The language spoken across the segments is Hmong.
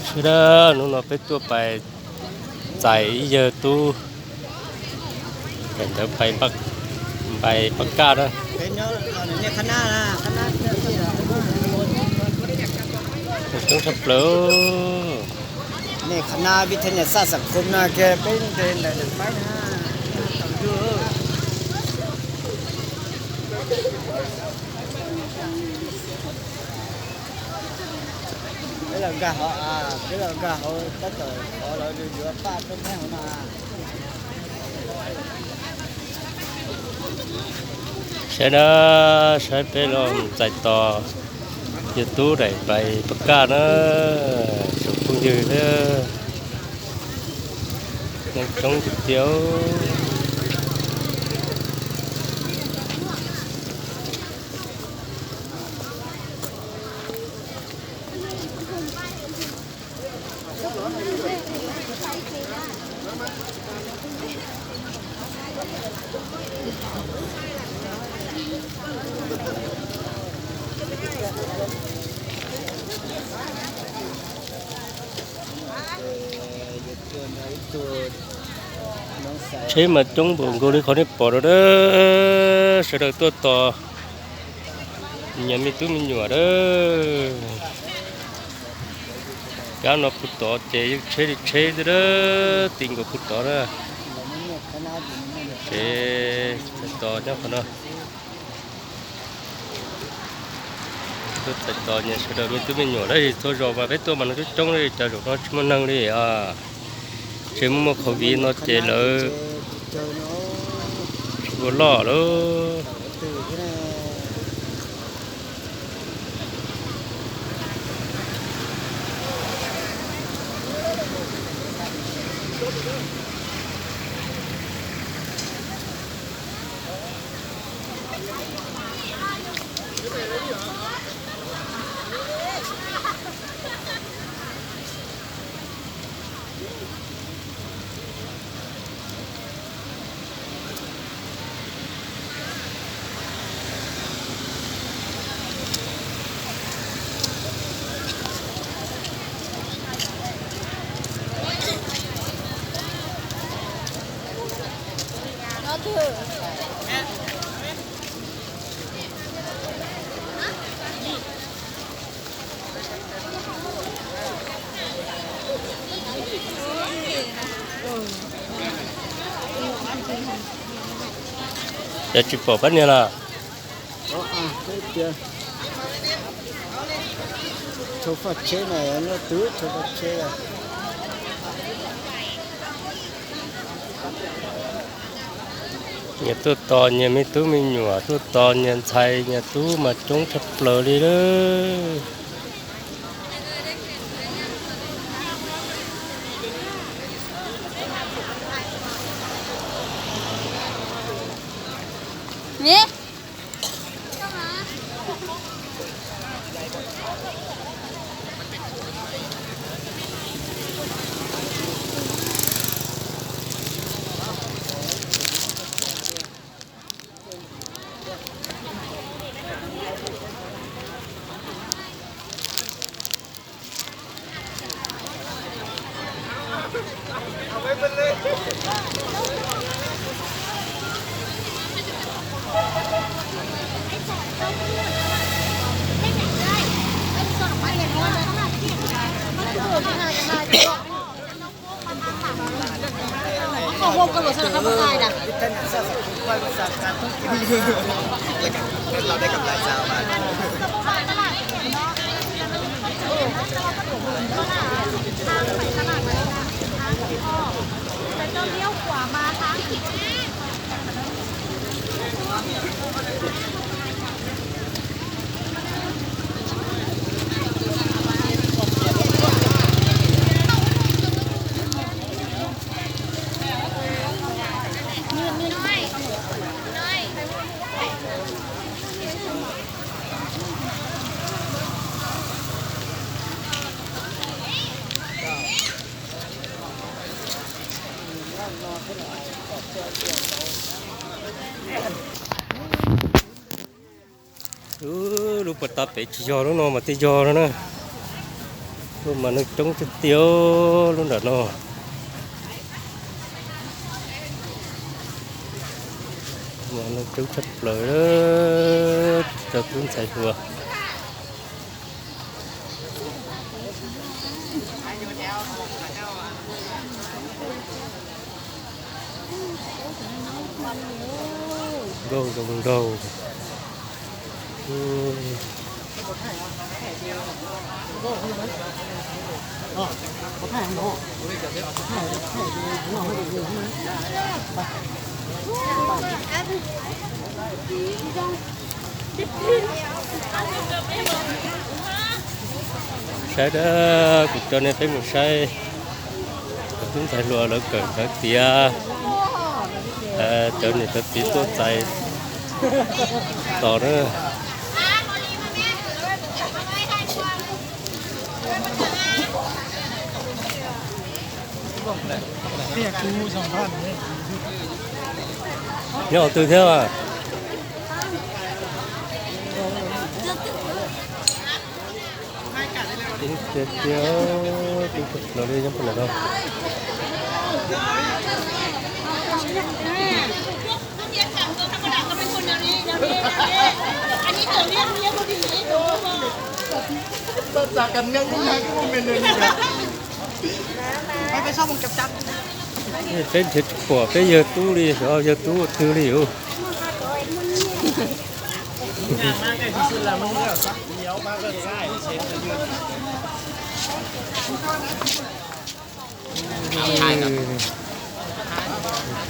Sawv daws, hnub no peb tuaj pais txais ib yawg tub, ntawd pais pab kaj na. Coob tshaj plaws. Peb los nkag hauv, peb los nkag hauv tab tom qhov lawv yuav paj roob hauv no. Sawv daws, saib peb los txais tos yawg tub daim pais pab kaj na, tsoom phooj ywg, neeg coob tiag tiag. Tsheb mas coob npaum nkaus li qhov nej pom no na, sawv daws tuaj tos nyias me tub me nyuam na. Kab no puag tod ces yeej tsheb li tsheb xwb na, ti nkaus puag tod na. Ces txais tos nyob qhov no. Tuaj txais tos nyias sawv daws me tub me nyuam na, txhua zaus mas peb tuaj mas neeg coob coob li, cas zaum no tsis muaj neeg li os. Tsis muaj covid no ces lawv tsis ua loj lawm. Cas tsis pom pab niag lawm? Nyias tuaj tos nyias me tub me nyuam, tuaj tos nyias ntxhais nyias tub mas coob tshaj plaws li lawm. Lub puag ta pem tsis yog, lub no mas tej yog no na. Mas neeg coob tiag tiag lub nram no. Mas neeg coob tshaj plaws cov tub ntxhais hluas. Nkauj zoo nraug. Saib da, kuv coj nej peb mus saib cov tub ntxhais hluas lawv kawm ntawv tiav. Cov niam cov txiv tuaj txais tos na. Nyob qhov twg thiab? Tiag tiag, tub ntxhais hluas li nyob puag nram no. Peb nrhiav tsis pom peb yawg tub li, xyov yawg tub ua twg li os.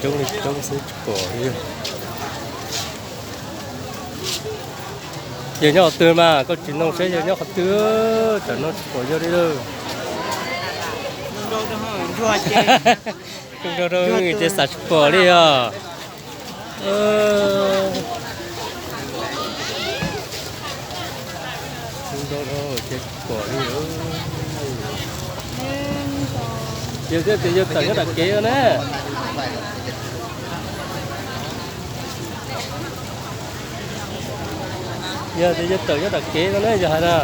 Coob li coob xwb tsis pom li. Yawg nyob qhov twg mas koj tsis noog seb yawg nyob qhov twg, tam no tsis pom yawg li lawm. Zoo nraug ces xav tsis pom li os. Zoo nraug ces tsis pom li. Yawg thiaj tias yawg tawm nyob nram kev na. Yog tias yawg tawm nyob nram kev no na yog hais na.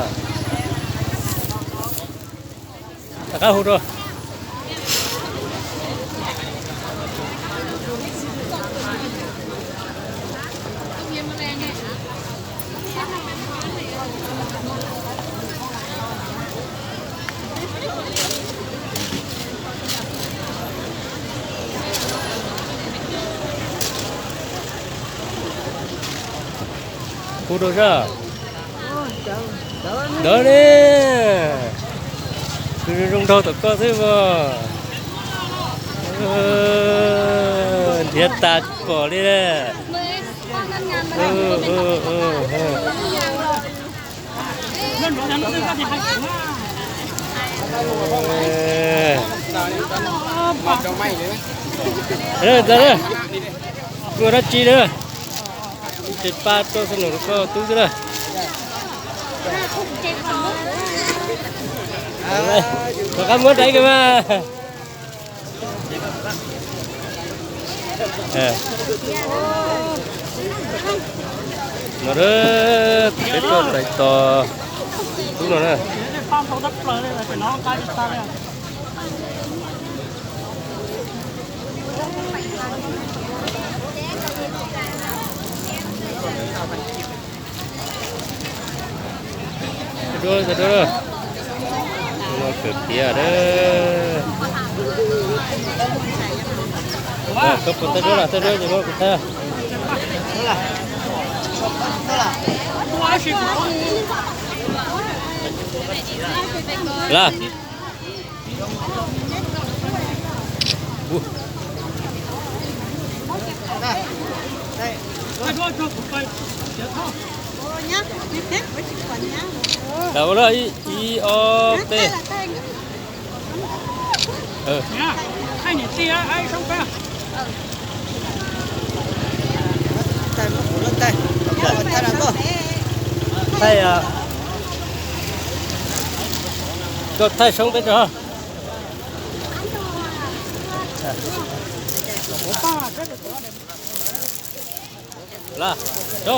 Rov qab hu rau. Hu rau sab. Ntawd ne, tus zoo nraug tom koj xwb mas. Nrhiav tas tsis pom li. Ua dab tsi na? Ces pab tuaj xab num rau koj tub xwb na. Rov qab muab rau kiag mas. No, peb tuaj txais tos tub no na. No kawm tiav a. Koj puas thaij duab los thaij duab ces muab kuv thaij. Lawm. Ua lawm, ib ob peb. Thaij, koj thaij soob peb tso. Lawm, tso.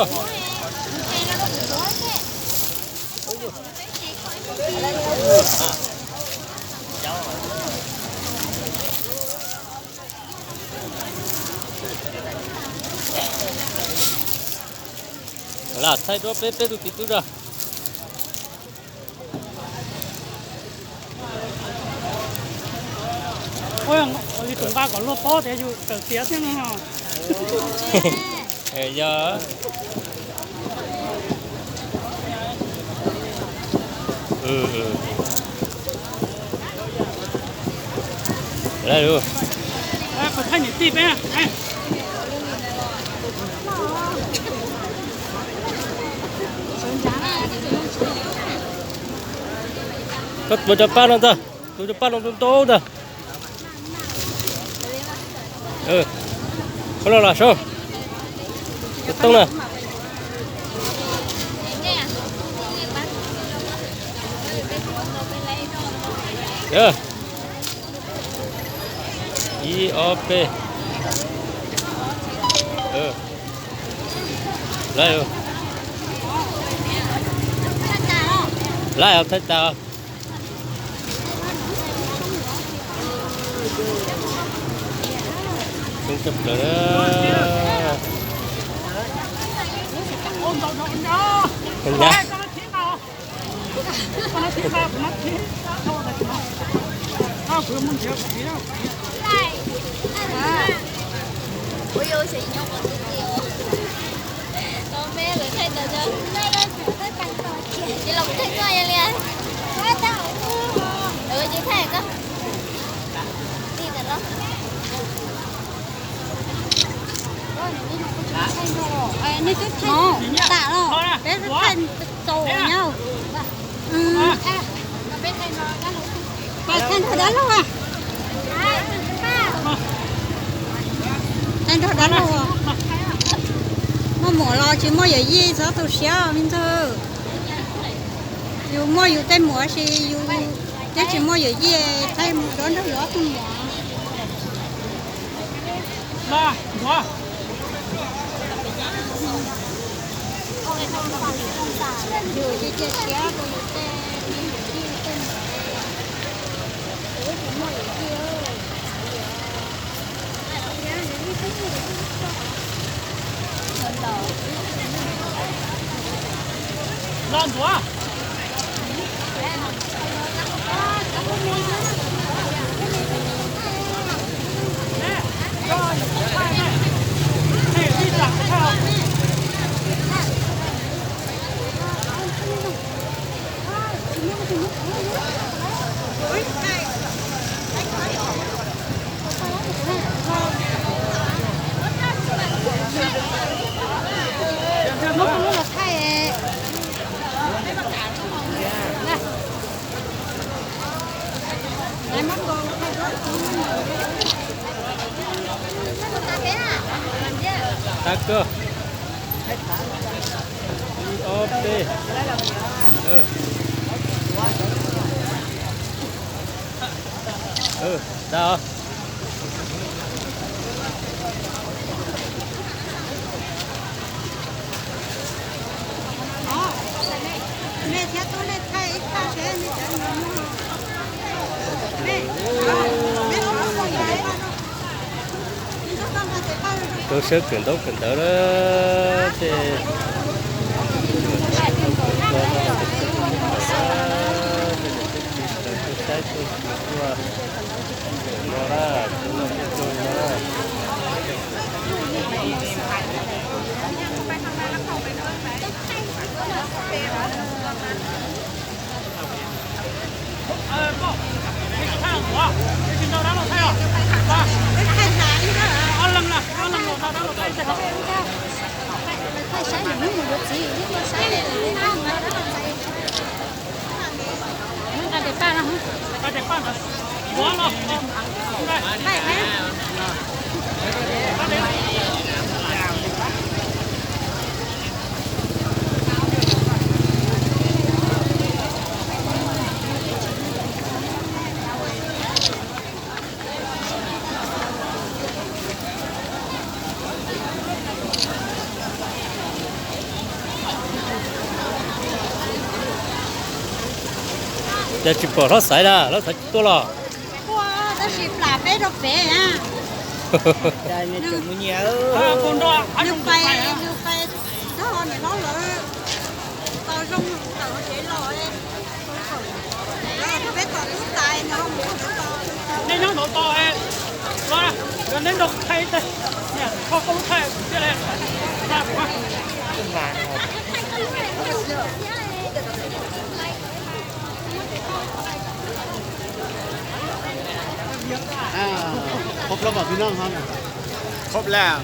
Thaij rau peb, peb tus txiv tub ra. Ua li tus nqa kom luag paub tias yus kawm tiav thiab no. Yog. Thaij niam tij peb. Koj tuav cov paj no ntag, tuav cov paj no ntau ntau ntag. Koj los los sab, cov tooj na. Ib ob peb. Lawm, lawm thaij tas. Coob tshaj plaws na. Nej twb thaij tas los peb thaij tau nyob. Thaij nrog dab laug, thaij nrog dab laug. Muaj muam los tsis muaj yawm yij txhob tu siab me ntxawg. Yus muaj yus tej muam sis yus twb tsis muaj yawm yij, thaij mus dab nrog yus ob tug muam. Tag kawg. Ib ob peb. Tag. Tuaj saib kawm ntaub kawm ntawv lawm ces, tuaj saib tuaj no na, tuaj no na. Cas tsis pom hlob Xaiv na, hlob Xaiv tsis tuaj los? Tuaj tab sis plam peb rau pem na. Nws pais, nws pais Txog niam hlob lawv tos zoo tawm hauv tsev los, peb tos tub tais no. Nej nyob ntawd tos, yog neb nrog thaij, niam kho koj lub thaij thiab. Khaub lab.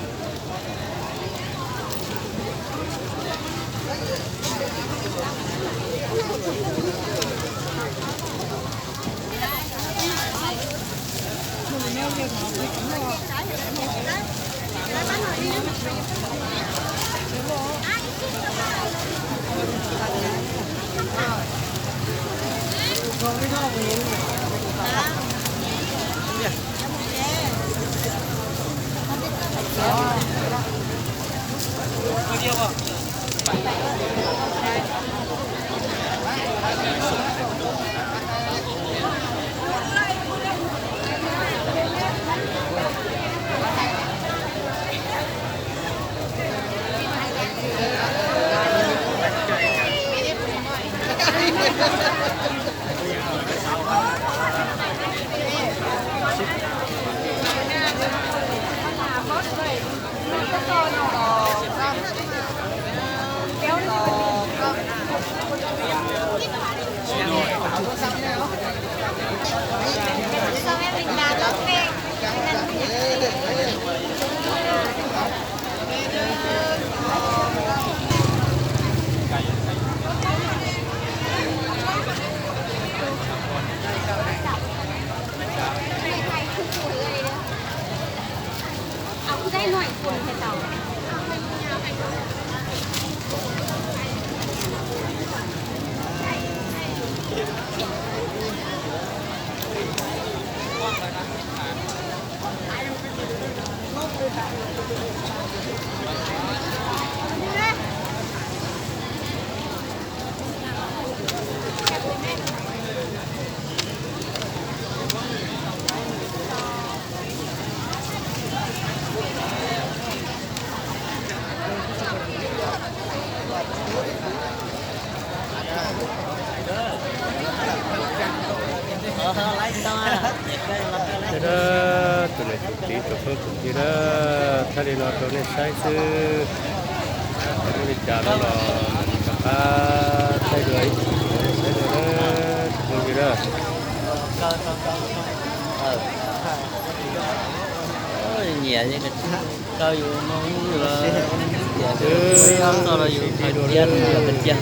Ces tus niam tus txiv tus phooj tus ywg na, thaij li no rau nej saib xwb. Muaj li cas no los rov qab thaij dua ib zaug rau nej saib dua na, tus phooj ywg na. Nyiam li koj yus no, txog los yus cia, yus cia.